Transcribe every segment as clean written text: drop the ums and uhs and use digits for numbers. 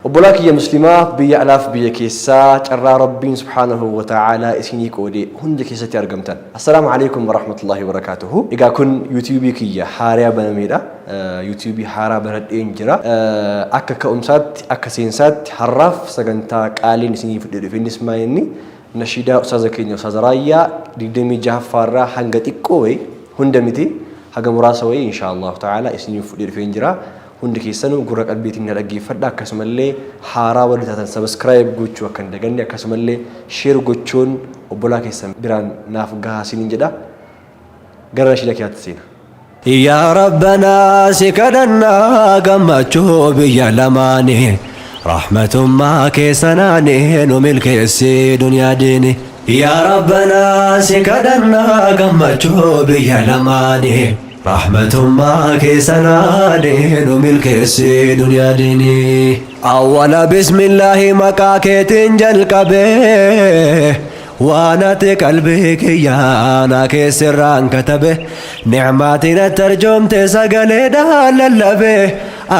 Obbolaa kiyya Muslimaa biyya alaaf biyya keessaa carraa Rabbiin subhaanahu wa ta'aalaa isinii qoode hunda keessatti argamtan. Assalaamu alaikum wa rahmatullahi wa barakaatuhu. Egaa kun yuutuubii kiyya haaraa banameedha. Yuutuubii haaraa banadheen jira. Akka ka'umsaatti, akka seensaatti har'aaf sagantaa qaaliin isinii fudhee dhufe. Innis maal inni nashiidaa ustaaza keenya Ustaaza Raayyaa 26ffaa irraa hanga xiqqoo wayi, hunda miti, haga muraasa wayii inshaa Allahu ta'ala isinii fudhee dhufeen jira. Hundi keessanuu gurra qalbiitiin na dhaggeeffadha. Akkasumallee haaraa warri taatan subscribe gochuu akka hin daganne, akkasumallee share gochuun obbolaa keessan biraan naaf gahaa isiniin jedha. Gara nashiida kiyyaatti seena. Yaa Rabbanaa si kadhannaa gammachuu biyya lamaanii, rahmatummaa keessanaanii nu milkeessi duniyaa diini. Yaa Rabbanaa si kadhannaa gammachuu biyya lamaanii, rahmatummaa keessanaanii nu milkeessi duniyaa diini. Awwala bismillaahi maqaa keetiin jalqabee, waan ati qalbii kiyyaa na keessirraan katabe, nicmaatiin atti arjoomte sagaleedhaan lallabe,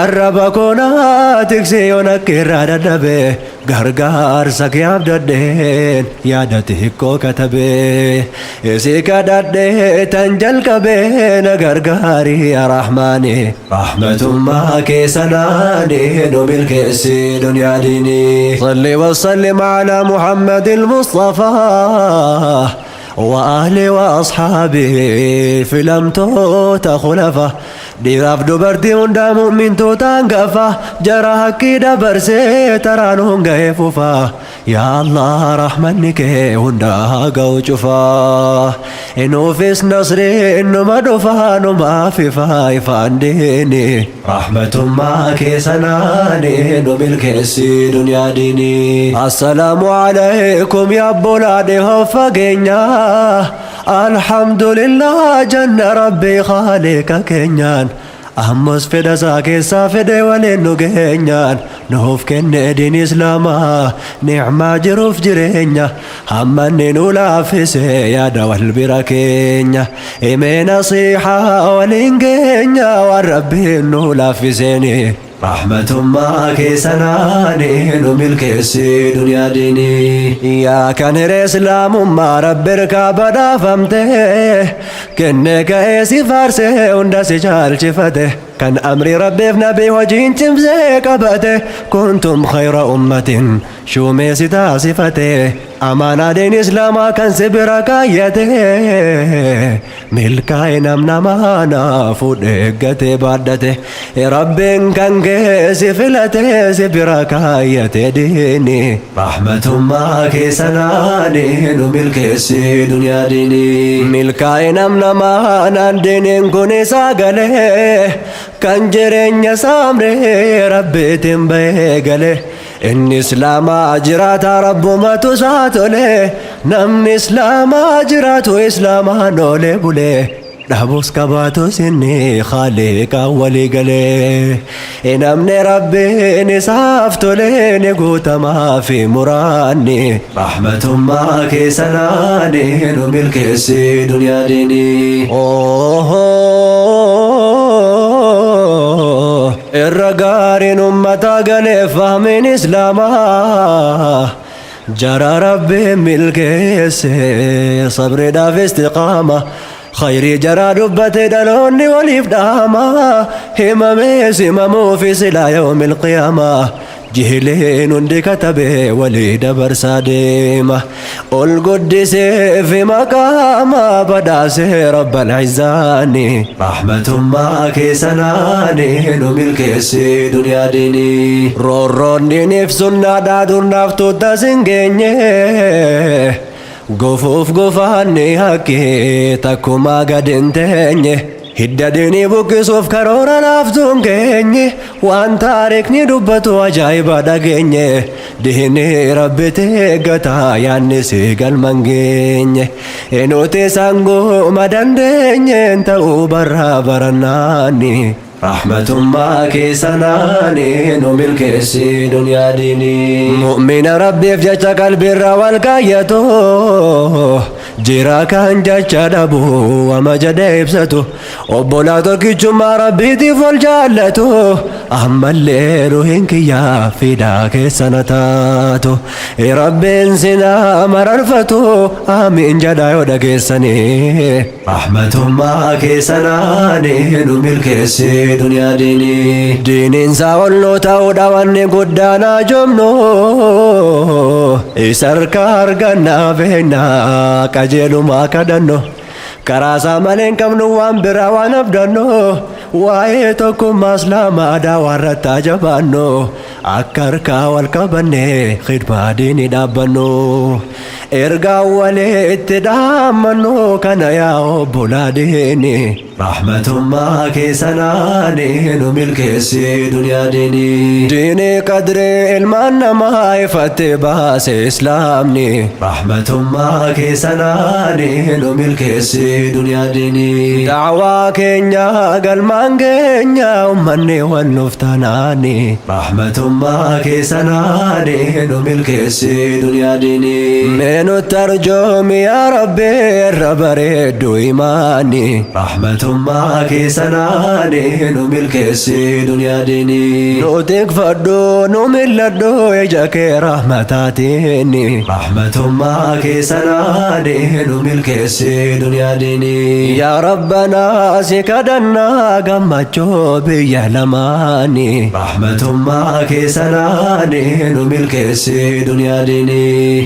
arraba koonaa tiksee yoon akka irraa dadhabe, gargaarsa kee abdadheen yaada xiqqoo katabe, isi kadhadhee tan jalqabe, na gargaari yaa Rahmaani, rahmatummaa keessanaani nu milkeessi duniyaa diini. صل وسلم على محمد المصطفى وأهله وأصحابه filamtoota khulafa, dhiiraaf dubartii hundaa, mu'mintoota hangafa, jara hakkii dabarsee taraan hunga'ee fufa. Yaa Allah, rahmanni kee hundaa ga'u cufa, inuufis nasri innuma dhufa, numaaf ifa ifaan diini, rahmatummaa keessanaani nu milkeessi duniyaa diini. Assalaamu alaykum yaa obbolaadhe fageenya, alhamdulillah janna Rabbii khaaliqa keenyaan, ammas fedha isaa keessaa fedhe waliin nu geenyaan, nuuf kenne diin Islaamaa, nicmaa jiruuf jireenya, hammanni nu laaffise yaada wal bira keenya, himee nasiihaa waliin geenya, waan Rabbiin nu laaffiseeni, rahmatummaa keessanaani nu milkeessi duniyaa diini. Yaa kan hiree Islaamummaa Rabbi irkaa badhaafamte, kenne ka'ee si faarse, hunda si caalchifate, kan amri Rabbiif nabii hojiin cimsee qabate, kuntum khayra ummatin shuumee si taasifate, amaanaa diin Islaamaa kan si bira kaayyate, milkaa'e namna maana fuudhee eeggatee baadhate, Rabbiin kan kee si filate, si bira kaayyate diini, rahmatummaa keessanaani nu milkeessi duniyaa diini. Milkaa'e namna maanaan diiniin kun isaa galee, kan jireenya saamree Rabbiitiin bahee galee, inni Islaamaa jiraata Rabbumatu isaa tole, namni Islaamaa jiraatu Islaamaan oolee bulee, dhabus qabaatus inni Khaaliqa walii galee, namni Rabbiin isaaf tole ni guutamaa fi muraanni, rahmatummaa keessanaani nu milkeessi duniyaa diini. Irra gaariin ummata galee fahmiin Islaamaa, jara Rabbiin milkeesse sabriidhaaf istiqaama, khayrii jaraa dubbate dhaloonni waliif dhaama, himamees himamuufi silaa yawmil qiyaamaa, jihileen hundi katabe walii dabarsaa deema, ol guddisee fi maqaama badhaasee Rabbal izzaani, rahmatummaa keessanaani nu milkeessi duniyaa diini. Roorroon diiniif sunnaadhaa durnaaf tuuttas hin geenye, gufuuf gufaanni haqqi takkumaa gad hin teenye, hidda diinii buqqisuuf karoora laaftuun geenye, waan taarikni dubbatu ajaa'iba dhageenye, diinii Rabbitti eeggata yaanni si galman geenye, nuti sanguuma dandeenyeen ta'uu barraa barannaani, rahmatummaa keessanaani nu milkeessi duniyaa diini. Mu'mina Rabbiif jecha qalbiirra wal kaayyatu. Jira kan jecha dhabu wama jedhee ibsatu, obbolaa tokkichummaa Rabbiitiif wal jaallatu. Ammallee ruhiin kiyyaa fidaa keessana taatu, Rabbiin sinaa mararfatu, amiin jedhaa yoo dhageessanii. Rahmatummaa keessanaani nu milkeessi duniyaa diinii. Diiniinsaa ol nu ta'uudha wanni guddaan haajomnu, isa harka argannaa beeknaa qajeelumaa kadhannu. Karaa isaa malee hin qabnu waan biraa waan abdannu. Waa'ee tokkummaa Islaamaa daawaa irratti haa jabaannu, akka harkaa wal qabannee khidmaa diinii dhaabbannu. Ergaa walitti dhaammannu kana yaa obbolaa diini. Rahmatummaa keessanaani nu milkeessi duniyaa diinii. Diinii qadrii ilmaan namaa ifatti baase Islaamni. Rahmatummaa keessanaani nu milkeessi duniyaa diinii. Da'waa keenya galmaan keenya ummanni wal nuuf taanaani. Rahmatummaa keessanaani nu milkeessi duniyaa diinii. Mee nutti arjoomi yaa Rabbi irra bareeddu imaani. Rahmatummaa keessanaani nu milkeessi duniyaa diinii. Nu tikfadhu, nu milladhu ija kee rahmataatiin. Rahmatummaa keessanaani nu milkeessi duniyaa diinii. Yaa Rabbanaa si kadhannaa gammachuu biyya lamaani. Rahmatummaa keessanaani nu milkeessi duniyaa diinii.